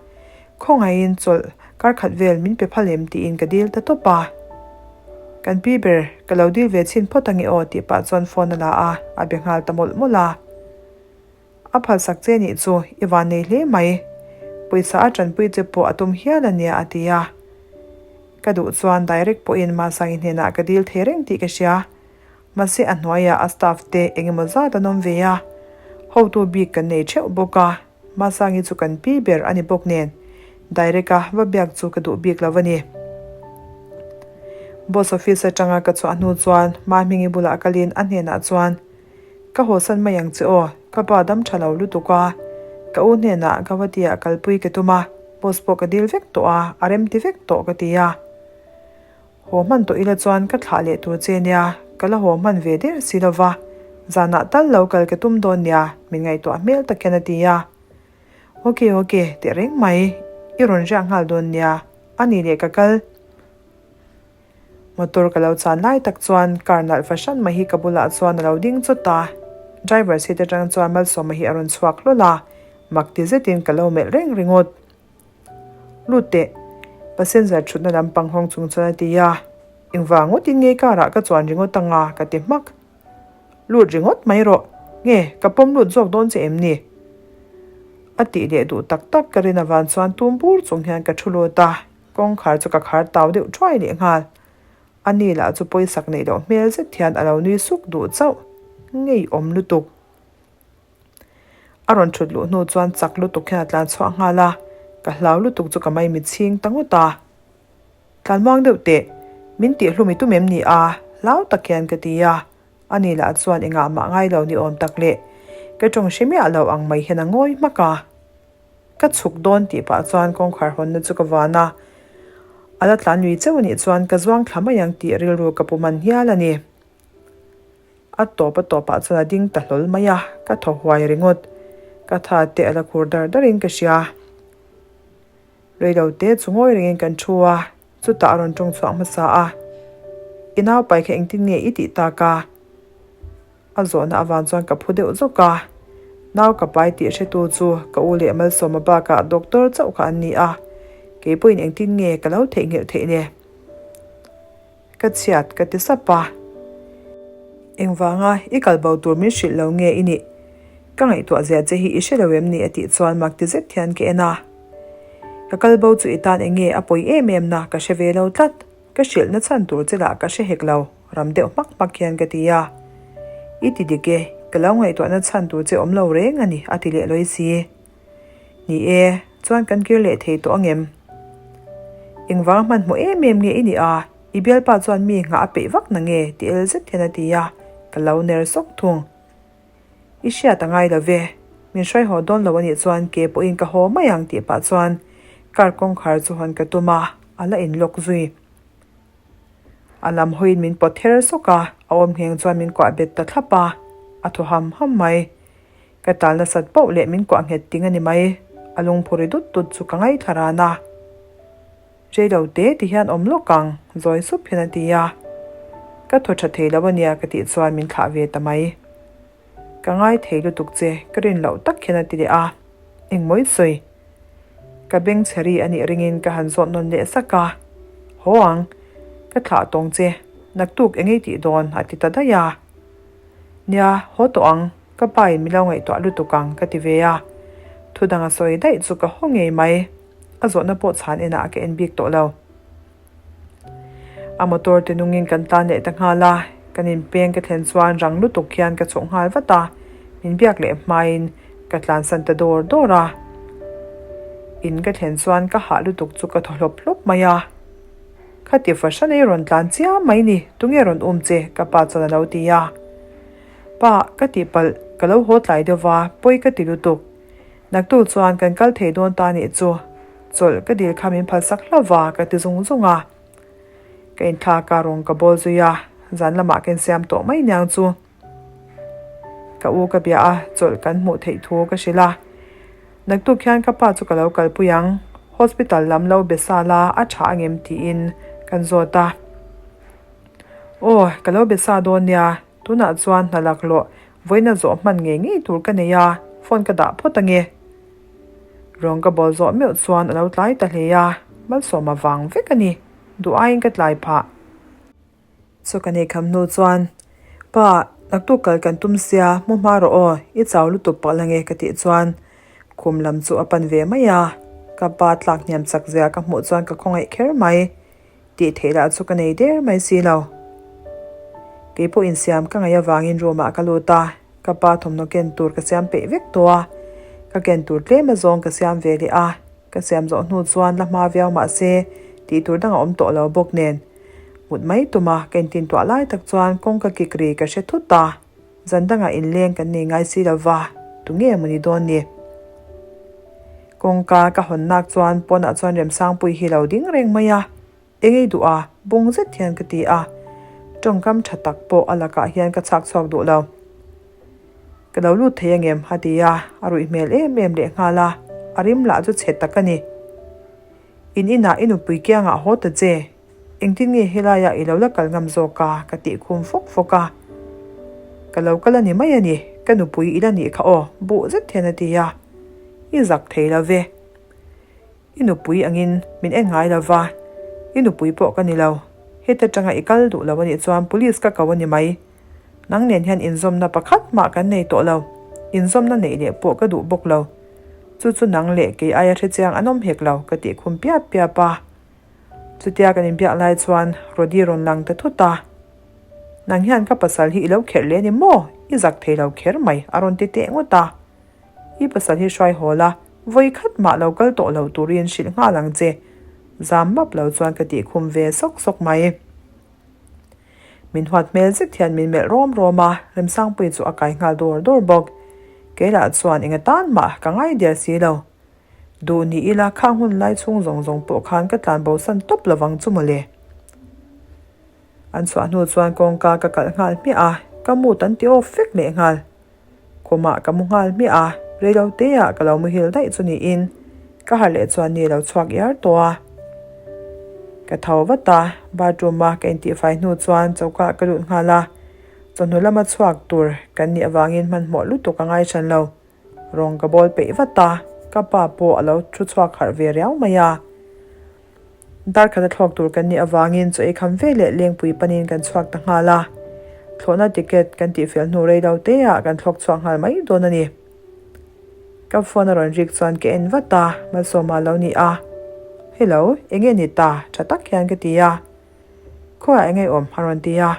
Speaker 1: khawngaihin chawlh kar khat vel min pe phal em tiin ka dil ta tawp a. Kan pi ber, ka lo dil ve chhin phawt ange aw tih pah chuan phone a la a, a be nghal ta mawlh mawlh a. A phalsak che nih chu i van nei hle mai. Pawisa a tanpui che pawh a tum hial a nia a ti a. Ka duh chuan direct pawhin Masangi hnenah ka dil thei reng tih ka hria. Mahse a hnuaiah a staff te eng emaw zat an awm ve a. Hotu bik kan nei theuh bawk a, Masangi chu kan pi ber a ni bawk nen direct a va biak chu ka duh bik lo a ni. Boss office atanga ka chhuah hnu chuan Mahmingi bulah kalin a hnenah chuan Ka hawsan mai ang che aw, ka pa dam tha lo lutuk a, ka u hnenah Gauhati-ah kalpui ka tum a, boss pawh ka dil vek tawh a, a remti vek tawh ka ti a. Haw hman tawh ila chuan ka thlah leh tur che nia, ka la haw hman ve der si lo va, zanah tal lo kal ka tum dawn nia, min ngaihtuah hmel tak hian a ti a. Ok ok, teh reng mai, i rawn riah nghal dawn nia, a ni leh ka kal. Motor ka lo chan lai tak chuan car nalh fahran mai hi ka bulah chuan a lo ding chawt a, driver seat atang chuan Malsawma hi a rawn chhuak hlawl a, mak ti zetin ka lo melh reng ringawt. Lut teh, passenger thutna lampang hawng chung chuan a ti a, engvang ngawtin nge car ah ka chuan ringawt anga ka ti hmak. Lut ringawt mai rawh, nge ka pawm lut zawk dawn che em ni? A tih leh duh tak tak ka rin avan chuan tum bur chung hian ka thu lut a. Kawngkhar chu ka khar tau deuh thuai leh nghal. A ni lah chu pawisak neih loh hmel zet hian a lo nui suk duh chauh. Ngeiawm lutuk. A rawn thut luh hnu chuan chak lutuk hian a tlan chhuah nghal a, ka hlau lutuk chu ka maimi chhing ta ngawt a. Tlan muang deuh teh, min tih hlum i tum em ni a? Hlau tak hian ka ti a. A ni lah chuan engah mah ngai lo ni awm tak leh ka tawng hre miah lo ang mai hian a ngawi hmak a. Ka chhuk dawn tih pah chuan kawngkhar hawnna chu ka van a, a la tlan lui cheu anih chuan ka zuang thla mai ang tih rilru ka pu man hial a ni. A tawp a tawpah chuan a ding ta hlawl mai a, ka thaw huai ringawt. Ka tha te a la khur dar darin ka hria. Reilo te chu ngawi rengin kan thu a, chutah a rawn tawng chhuak hmasa a, I naupai kha engtin nge i tih tak a? A zawhna avang chuan ka phu deuh zawk a, nau ka pai tih hretu chu ka u leh Malsawma bakah doctor chauh kha an ni a, kei pawhin engtin nge ka lo theihnghilh theih le? Ka chhiat ka ti sap a. Engvanga i kal bo tur min hrilh lo nge i nih? Ka ngaihtuah zia che hi i hre lo em ni? a tih chuan mak ti zet hian ka en a. Ka kal bo chu i tan eng nge a pawi em em na ka hre ve lo tlat. Ka hrilhna chhan tur che lah ka hre hek lo, ram deuh hmak hmak hian ka ti a. I ti dik e, ka lo ngaihtuahna chhan tur che awm lo reng a ni, a ti leh lawi si. Ni e, chuan kan kir leh thei tawh angem? Engvang hmanhmawh em em nge i nih a, i bialpa chuan mi nghah a peih vak na nge? ti el zet hian a ti a, ka lo ner sawk thung. I hriat a ngai lo ve, min hruai haw dawn lo anih chuan ke pawhin ka haw mai ang tih pah chuan car kawngkhar chu hawn ka tum a, a la inlock zui. A lam hawiin min pawt her sawk a, a awm ngheng chuan min kuah bet ta thlap a, a thaw ham ham mai. Ka tal nasat pauh leh min kuah nghet ting a ni mai, a lungphu ri dut dut chu ka ngaithla ran a. Reilo te ti hian awm lawk ang, zawi sup hian a ti a. Ka thaw tha thei lo a nia ka tih chuan min thlah ve ta mai. Ka ngai thei lutuk che, ka rin loh tak hian a ti leh a. Engmawi sawi? Ka beng chhe ri a nih ringin ka han zawt nawn leh sak a. Haw ang, ka thlah tawng che, naktuk eng ei tih dawn a ti ta daih a. Nia, haw tawh ang, ka pa in min lo ngaihtuah lutuk ang ka ti ve a. Thudang a sawi daih chu ka haw ngei mai. A zawhna pawh chhan enah ka en bik tawh lo. A motor ti nungin kan tlan leh ta nghal a, kan inpeng ka thlen chuan rang lutuk hian ka chhuah nghal vat a, min biak leh hmain ka tlansan ta dawr dawr a. In ka thlen chuan ka hah lutuk chu ka thaw hlawp hlawp mai a. Khati fahran ei rawn tlan chiam mai ni, tunge rawn um che? ka pa chuan a lo ti a. Pa, ka tihpalh, ka lo haw tlai deuh va, pawi ka ti lutuk. Naktuk chuan kan kal thei dawn ta nih chu chawlh ka dil kha min phalsak hlauh va ka ti zung zung a. Ka inthlak a rawng ka bawl zui a, zan lamah ka insiam tawh mai niang chu. Ka u ka bia a, chawlh kan hmuh theih thu ka hrilh a. Naktuk hian ka pa chu ka lo kalpui ang, hospital lam lo be sa la a tha angem tiin Kan zawt a. Aw, ka lo be sa dawn nia, tunah chuan hna laklawh vawiina zawh hman ngei ngei tur ka nei a, phone ka dah phawt ange. Rawng ka bawl zawh meuh chuan a lo tlai ta hle a, malsawm a vang vek a ni, duh aiin ka tlai phah. Chaw ka neih kham hnu chuan, Pa, naktuk kal kan tum sia, mu hma rawh aw, i chau lutuk palh ange ka tih chuan khum lam chu a pan ve mai a, ka pa tlak hniam chak zia ka hmuh chuan ka khawngaih kher mai. Tih theih lah chu ka nei der mai si lo. Kei pawh insiam ka ngaih avangin room ah ka lut a, ka pa thawmhnaw ken tur ka siam peih vek tawh a, ka ken tur tlem azawng ka siam ve leh a, ka siam zawh hnu chuan la hma viau mah se tih tur dang a awm tawh lo bawk nen. Mut mai tum a, ka intin tuah lai tak chuan kawngka kik ri ka hre thut a, zan dangah inleng kan nei ngai si lo va, tunge maw ni dawn ni? Kawngka ka hawn nak chuan pawnah chuan Remsangpui hi lo ding reng mai a, engei duh a, bung zet hian ka ti a, tawngkam tha tak pawh a lakah hian ka chhak chhuak duh lo. Ka lo lut thei angem? a ti a, a ruih hmel em em leh nghal a, a rim lah chu chhe tak a ni. In inah i nupui kiangah haw ta che, engtin nge helaiah i lo la kal ngam zawk a? ka tih khum fawk fawk a. Ka lo kal a ni mai a ni, ka nupui i la nih kha aw, buh zet hian a ti a. I zak thei lo ve. I nupui angin min en ngai lo va, i nupui pawh ka ni lo. Heta tanga i kal duh lo a nih chuan police ka ko a ni mai. Nang nen hian inzawmna pakhat mah kan nei tawh lo, inzawmna neih leh pawh ka duh bawk lo. Chu chu nang leh kei aia hrechiang an awm hek lo ka tih khum piap piap a. Chutia kan inbiak lai chuan Rody rawn lang ta thut a. Nang hian ka pasal hi i lo kherh leh a ni maw? I zak thei lo kher mai a rawn ti teh ngawt a. I pasal hi hruai haw la, vawi khat mah lo kal tawh lo turin hrilh nghal ang che. Zam map lo chuan ka tih khum ve sawk sawk mai. Min huat hmel zet hian min melh rawm rawm a, Remsangpuii chu a kai nghal dawr dawr bawk. Kei lah chuan enga tan mah ka ngai der si lo. Duh ni ila khang hun lai chhung zawng zawng pawh khan ka tlan bosan tawp lovang chu mawle. An chhuah hnu chuan kawngka ka kalh nghal hmiah a, ka mut an ti off vek leh nghal. Khumah ka mu nghal hmiah a, reilo teah ka lo muhil daih chu niin ka harh leh chuan ni lo chhuak iar tawh a. Ka tho vat a, bathroom a ka intihfai hnu chuan choka ka lut nghal a, chawhnu lama chhuak tur kan nih avangin hmanhmawh lutuk a ngai hran lo. Rawng ka bawl peih vat a, ka pa pawh a lo thu chhuak harh ve riau mai a. Dar khat a thlawk tur kan nih avangin chaw ei kham ve leh lengpui panin kan chhuak ta nghal a. Thlawhna ticket kan tihfel hnu rei lo te ah kan thlawk chhuak nghal mai dawn a ni. Ka phone a rawn rik chuan ka en vat a, Malsawma lo ni a. Hello, enge ni ta? Tha tak hian ka ti a. Khawiah enge awm? a rawn ti a.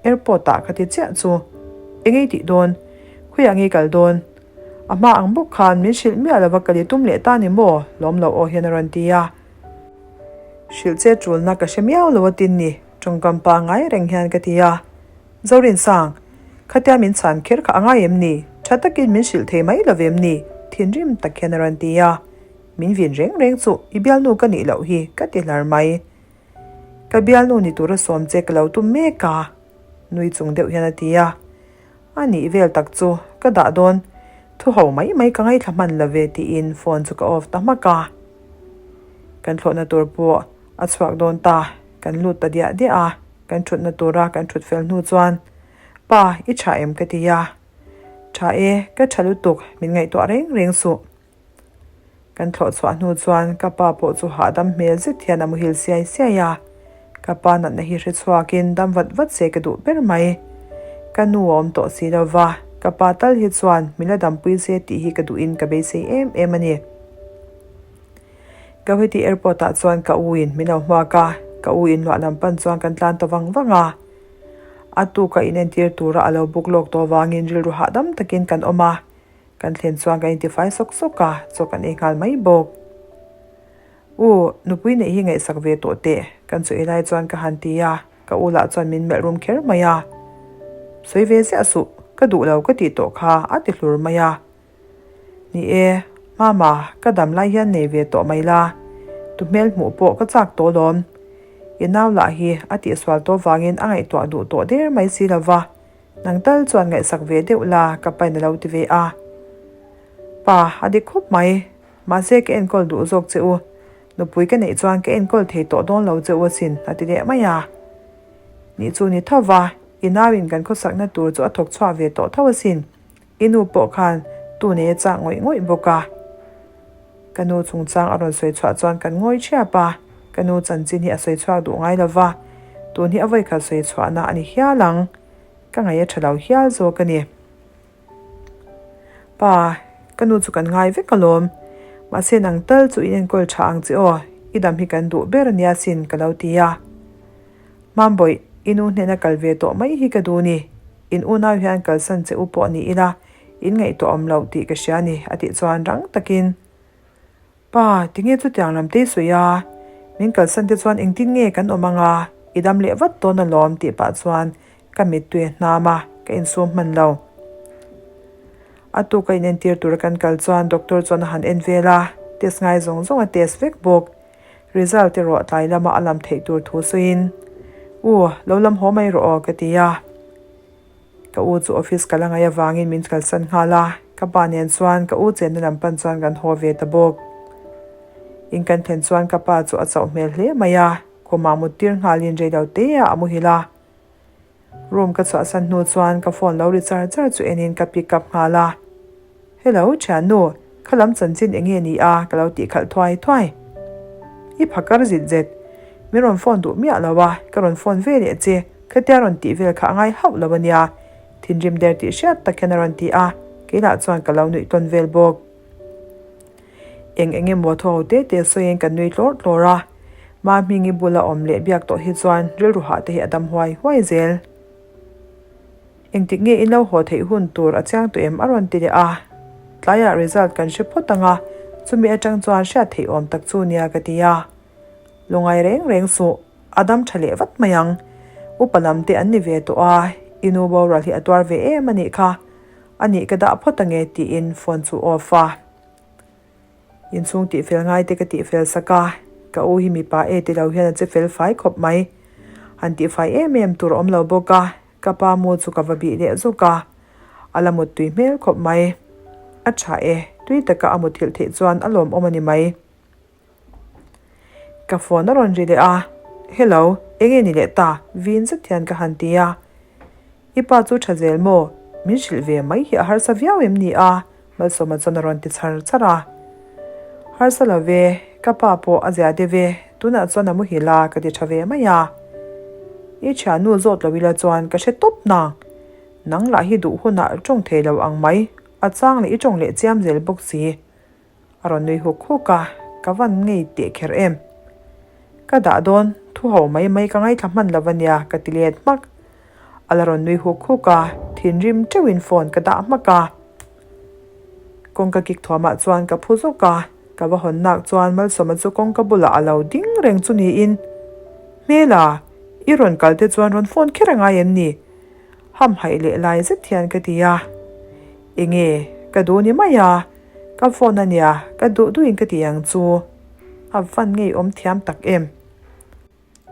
Speaker 1: Airport ah ka ti chiah chu. Enge i tih dawn? Khawiah nge i kal dawn? A hma ang bawk khan min hrilh miah lova ka li tum leh ta ni maw? Lawm lo aw hian a rawn ti a. Hrilh che tulna ka hre miau lo a tin ni, tawngkam pangngai reng hian ka ti a. Zorinsang, khatia min chhan kher kha a ngai em ni? Tha takin min hrilh thei mai lo vem ni? Thinrim tak hian a rawn ti a. Min vin reng reng chu i bialnu ka nih loh hi ka ti hlar mai. Ka bialnu ni tura sawm che ka lo tum mek a, nui chung deuh hian a ti a. A nih vel tak chu ka dah dawn, thu ho mai mai ka ngaithla hman lo ve tiin phone chu ka off ta hmak a. Kan thlawhna tur pawh a chhuak dawn ta, kan lut ta diah diah a, kan thutna tura kan thut fel hnu chuan, Pa, i tha em? ka ti a. Tha e, ka tha lutuk, min ngaihtuah reng reng suh. Kan thlawh chhuah hnu chuan ka pa pawh chu hahdam hmel zet hian a muhil siai siai a. Ka pa natna hi hre chhuakin dam vat vat se ka duh ber mai. Ka nu a awm tawh si lo va, ka pa tal hi chuan min la dampui se tih hi ka duhin ka beisei em em a ni. Guwahati airport ah chuan ka u in min lo hmuak a, ka u in luah lam pan chuan kan tlan ta vang vang a. A tuka inentir tura a lo buk lawk tawh vangin rilru hahdam takin kan awm a. Kan thlen chuan kan intifai sawk sawk a, chaw kan ei nghal mai bawk. U, nupui neih hi ngaihsak ve tawh teh, kan chaw ei lai chuan ka han ti a, ka u lah chuan min melh rum kher mai a. Sawi ve ziah suh, ka duh lo ka tih tawh kha a ti hlur mai a. Ni e, Mama, ka dam lai hian nei ve tawh mai la, tu hmel hmuh pawh ka chak tawh lawm. I nau lah hi a tihsual tawh vangin a ngaihtuah duh tawh der mai si lo va. Nang tal chuan ngaihsak ve deuh la ka pain a lo ti ve a. Pa, a dik khawp mai. Mahse ka enkawl duh zawk che u. Nupui ka neih chuan ka enkawl thei tawh dawn lo che u asin, a ti leh mai a. Nih chu ni tho va, i nauin kan khawsakna tur chu a thawk chhuak ve tawh tho asin. I nu pawh khan tu nei a chak ngawih ngawih bawk a. Ka nu chungchang a rawn sawi chhuah chuan kan ngawi thiap a, ka nu chanchin hi a sawi chhuak duh ngai lo va, tun hi a vawikhat sawi chhuahna a ni hial ang. Ka ngaih a tha lo hial zawk a ni. Pa, ka nu chu kan ngai vek alawm. Mahse nang tal chu i enkawl tha ang che aw, i dam hi kan duh ber a nia sin ka lo ti a. Mambawi, i nu hnena kal ve tawh mai hi ka duh ni. In unau hian kalsan che u pawh ni ila, in ngaihtuah awm loh tih ka hria a ni, a tih chuan rang takin, Pa, tinge chutiang lam te i sawi a? Min kalsan te chuan engtin nge kan awm anga, i dam leh vat dawn alawm tih pah chuan ka mittui a hnam a, ka insum hman lo. A tuk a inentir tura kan kal chuan doctor chuan a han en vel a, test ngai zawng zawng a test vek bawk. Result erawh tlai lama a lam theih tur thu sawiin, U, lo lam haw mai rawh aw ka ti a. Ka u chu office kal a ngaih avangin min kalsan nghal a, ka pa nen chuan ka u chenna lam pan chuan kan haw ve ta bawk. In kan thlen chuan ka pa chu a chauh hmel hle mai a, khumah mut tir nghalin reilo te ah a muhil a. Room ka chhuahsan hnu chuan ka phone lo ri char char chu enin ka pick up nghal a. Hello, thiannu, kha lam chanchin eng nge ni a? ka lo tih khalh thuai thuai. I phakar zit zet. Min rawn phone duh miah lo a, ka rawn phone ve leh che, khatia rawn tih vel kha a ngai hauh lo a nia. Thinrim der tih hriat tak hian a rawn ti a, keilah chuan ka lo nuih tawn vel bawk. Eng eng emaw thaw ho te te sawiin kan nui tlawr tlawr a, Mahmingi bula awm leh biak tawh hi chuan rilru hah te hi a dam huai huai zel. Engtik nge in lo haw theih hun tur a chiang tawh em a rawn ti leh a, tlaiah result kan hre phawt ang a, chumi atang chuan hriat theih awm tak chu nia ka ti a. Lungai reng reng suh, a dam tha leh vat mai ang. Upa lam te an ni ve tawh a, i nu boral hi a tuar ve em a nih kha. A nih ka dah phawt ange tiin phone chu off a. Inchhung tihfel ngai te ka tihfel sak a, ka u hi mipa e ti lo hian a che fel fai khawp mai. Han tihfai em em tur a awm lo bawk a, ka pa mu chu ka va bih leh zuk a. A la mut tui hmel khawp mai. A tha e, tui taka a muthilh theih chuan a lawmawm a ni mai. Ka phone a rawn ri leh a, Hello, eng nge ni leh ta? vin zet hian ka han ti a. I pa chu tha zel maw? Min hrilh ve mai hi a harsa viau em ni a? Malsawma chuan a rawn ti chhar chhar a. Harsa lo ve, ka pa pawh a zia deuh e, tunah chuan a muhil a ka ti tha ve mai a. I thiannu zawt lo ila chuan ka hre tawp nang. Nang lah hi duh hunah tawng thei lo ang mai, a chang leh i tawng leh chiam zel bawk si. A rawn nui huk huk a, ka van ngei teh kher em. Ka dah dawn, thu ho mai mai ka ngaithla hman lo a nia ka ti let hmak. A la rawn nui huk huk a, thinrim teuhin phone ka dah hmak a. Kawngka kik thuamah chuan ka phu zawk a, ka va hawn nak chuan Malsawma chu kawngka bulah a lo ding reng chu niin, Hmela, i rawn kal te chuan rawn phone kher a ngai em ni? Hamhaih leh lai zet hian ka ti a. Enge, ka duh ni mai a, ka phone a nia, ka duh duhin ka ti ang chu. A van ngei awm thiam tak em?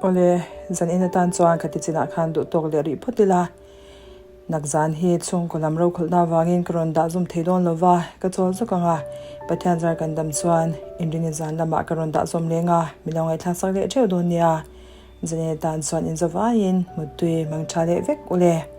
Speaker 1: Awle, zan in atan chuan ka ti chinah khan duh tawk leh rih phawt ila. Nak zan hi chhungkaw lam rokhawlhna avangin ka rawn dah zum thei dawn lo va, ka chawl zawk ang a. Pathian zar kan dam chuan inrini zan lamah ka rawn dah zawm leng a, mi lo ngaihthlak sak leh theuh dawn nia. Zan in atan chuan inzawvaiin muttui mang tha leh vek ule.